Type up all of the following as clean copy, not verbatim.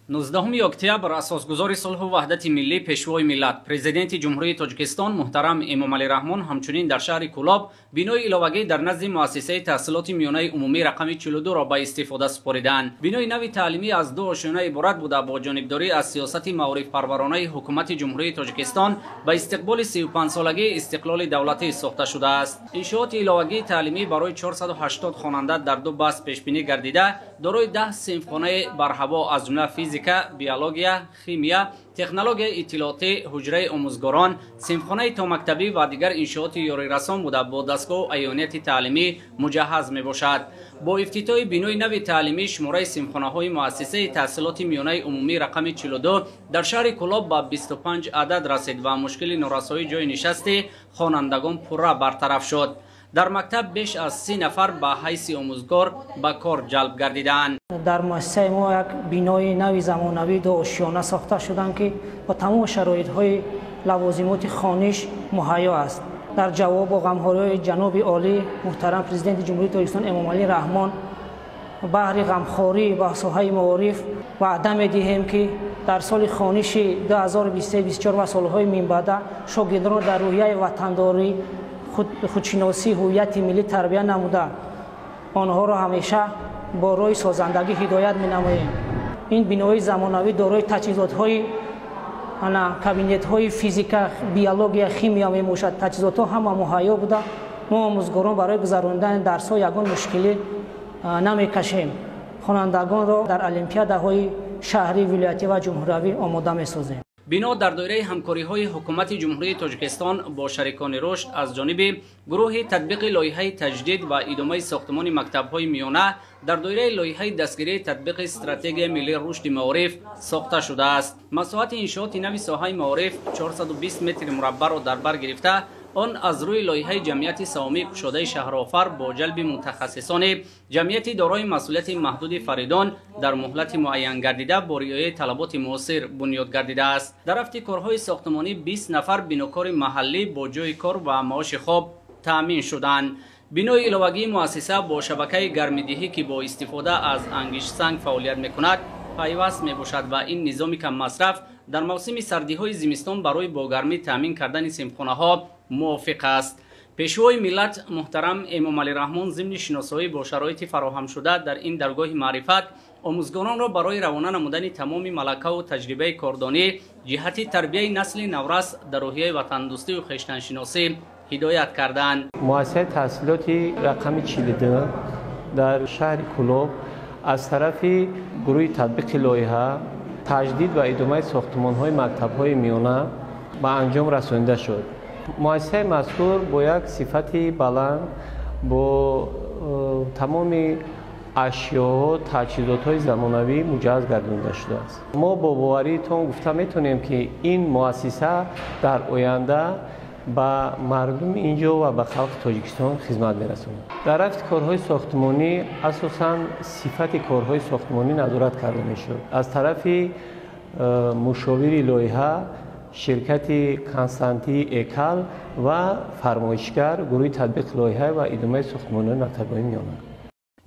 19 октябр асосгузори сулҳу ваҳдати миллӣ, пешвои миллат, президенти Ҷумҳурии Тоҷикистон муҳтарам Эмомалӣ Раҳмон ҳамчунин дар шаҳри Кӯлоб бинои иловагӣ дар назди муассисаи таҳсилоти миёнаи умумӣ рақами 42-ро ба истифода супориданд. Бинои нави таълимӣ аз ду ошёна иборат буда, бо ҷонибдорӣ аз сиёсати маорифпарваронаи ҳукумати Ҷумҳурии Тоҷикистон ба истиқболи 35-солагии истиқлоли давлатӣ сохта шудааст. Иншооти иловагии таълимӣ барои 480 хонанда дар ду баст пешбинӣ гардида, дорои 10 синфхонаи барҳаво, аз ҷумла физика, биология, химия, технологияи иттилоотӣ, ҳуҷраи омӯзгорон, синфхонаи томактабӣ ва дигар иншооти ёрирасон буда, бо дастгоҳу аёнияти таълимӣ муҷаҳҳаз мебошад. Бо ифтитоҳи бинои нави таълимӣ шумораи синфхонаҳои муассисаи таҳсилоти миёнаи умумӣ рақами 42 дар шаҳри Кӯлоб ба 25 адад расид ва мушкили норасоии ҷойи нишасти хонандагон пурра бартараф шуд. Дар мактаб беш аз 30 нафар ба ҳайси омӯзгор ба кор ҷалб гардидаанд. Дар муассисаи мо як бинои нави замонавӣ дуошёна сохта шуданд, ки бо тамоми шароитҳои лавозимоти хониш муҳайё аст. Дар ҷавобу ғамхориҳои ҷаноби олӣ муҳтарам президенти Ҷумҳурии Тоҷикистон Эмомалӣ Раҳмон баҳри ғамхорӣ ба соҳаи маориф ваъда медиҳем, ки дар соли хониши 2023-24 ва солҳои минбаъда шогирдонро дар рӯҳияи ватандорӣ, худшиносӣ, ҳуввияти миллӣ тарбия намуда, онҳоро ҳамеша бо роҳи созандагӣ ҳидоят менамоем. Ин бинои замонавӣ дорои таҷҳизотҳои кабинетҳои физика, биология, химия мебошад. Таҷҳизотҳо ҳама муҳайё буда, мо омӯзгорон барои гузаронидани дарсҳо ягон мушкилӣ намекашем. Хонандагонро дар олимпиадаҳои шаҳрӣ, вилоятӣ ва ҷумҳуриявӣ омода месозем. Бино дар доираи ҳамкориҳои ҳукумати Ҷумҳурии Тоҷикистон бо шарикони рушд аз ҷониби гурӯҳи татбиқи лоиҳаи таҷдид ва идомаи сохтмони мактабҳои миёна дар доираи лоиҳаи дастгирии татбиқи стратегияи миллии рушди маориф сохта шудааст. Масоҳати иншооти нави соҳаи маориф 420 метри мураббаъро дар бар гирифта, он аз рӯи лоиҳаи ҷамъияти саҳомии кушодаи шаҳрофар бо ҷалби мутахассисони ҷамъияти дорои масъулияти маҳдуди Фаридон дар муҳлати муайян гардида бо риояи талаботи муосир бунёд гардидааст. Дар рафти корҳои сохтмонӣ 20 нафар бинокори маҳаллӣ бо ҷойи кор ва маоши хоб таъмин шуданд. Бинои иловагии муассиса бо шабакаи гармидиҳӣ, ки бо истифода аз ангиштсанг фаъолият мекунад, пайваст мебошад ва ин низоми каммасраф дар мавсими сардиҳои зимистон барои бо гармӣ таъмин кардани синфхонаҳо мувофиқ аст. Пешвои миллат муҳтарам Эмомалӣ Раҳмон зимни шиносоӣ бо шароити фароҳамшуда дар ин даргоҳи маърифат омӯзгоронро барои равона намудани тамоми малакаву таҷрибаи кордонӣ ҷиҳати тарбияи насли наврас дар рӯҳияи ватандӯстию хештаншиносӣ ҳидоят карданд. Муассисаи таҳсилоти рақами 42 дар шаҳри Кӯлоб аз тарафи гурӯҳи татбиқи лоиҳа таҷдид ва идомаи сохтмонҳои мактабҳои миёна ба анҷом расонида шуд. Муассисаи мазкур бо як сифати баланд, бо тамоми ашёҳо, таҷҳизотҳои замонавӣ муҷаҳҳаз гардонида шудааст. Мо бо боваритон гуфта метавонем, ки ин муассиса дар оянда ба мардуми ин ҷо ва ба халқи Тоҷикистон хизмат мерасонад. Дар рафти корҳои сохтмонӣ асосан сифати корҳои сохтмонӣ назорат карда мешуд. Аз тарафи мушовири лоиҳа, ширкати Константии Экал ва фармоишгар гурӯҳи татбиқи лоиҳа ва идомаи сохтмонии мактабҳои миёна.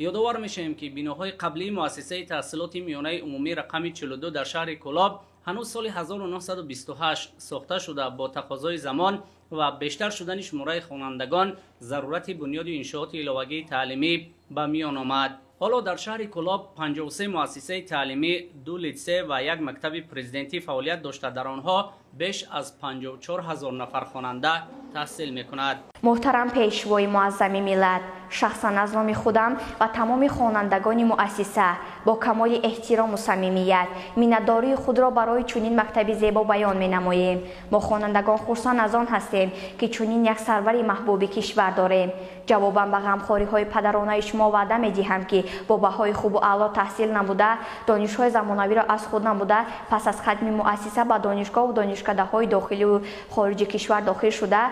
Ёдовар мешавем, ки биноҳои қаблии муассисаи таҳсилоти миёнаи умумӣ рақами 42 дар шаҳри Кӯлоб ҳанӯз соли 1928 сохта шуда, бо тақозои замон ва бештар шудани шумораи хонандагон зарурати бунёди иншооти иловагии таълимӣ ба миён омад. Ҳоло дар шаҳри Кӯлоб 53 муассисаи таълимӣ, ду литсей ва як мактаби президентӣ фаъолият дошта, дар онҳо беш аз 54 ҳазор нафар хонанда таҳсил мекунад. Муҳтарам пешвои муаззами миллат, шахсан аз номи худам ва тамоми хонандагони муассиса бо камоли эҳтирому самимият миннатдории худро барои чунин мактаби зебо баён менамоем. Мо хонандагон хурсанд аз он ҳастем, ки чунин як сарвари маҳбуби кишвар дорем. Ҷавобан ба ғамхориҳои падаронаи шумо ваъда медиҳам, ки бо баҳои хубу аъло таҳсил намуда, донишҳои замонавиро аз худ намуда, пас аз хатми муассиса ба донишгоҳу донишкадаҳои дохилию хориҷи кишвар дохил шуда,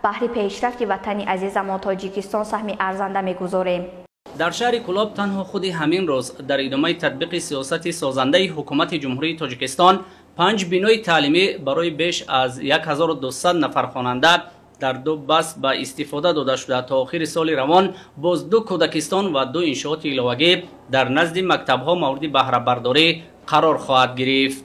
баҳри пешрафти ватани азизамон Тоҷикистон саҳми арзанда мегузорем. Дар шаҳри Кӯлоб танҳо худи ҳамин рӯз дар идомаи татбиқи сиёсати созандаи ҳукумати Ҷумҳурии Тоҷикистон 5 бинои таълимӣ барои беш аз 1200 нафар хонанда дар ду баст ба истифода дода шуда, то охири соли равон боз ду кӯдакистон ва ду иншооти иловагӣ дар назди мактабҳо мавриди баҳрабардорӣ Қарор хоҳад гирифт.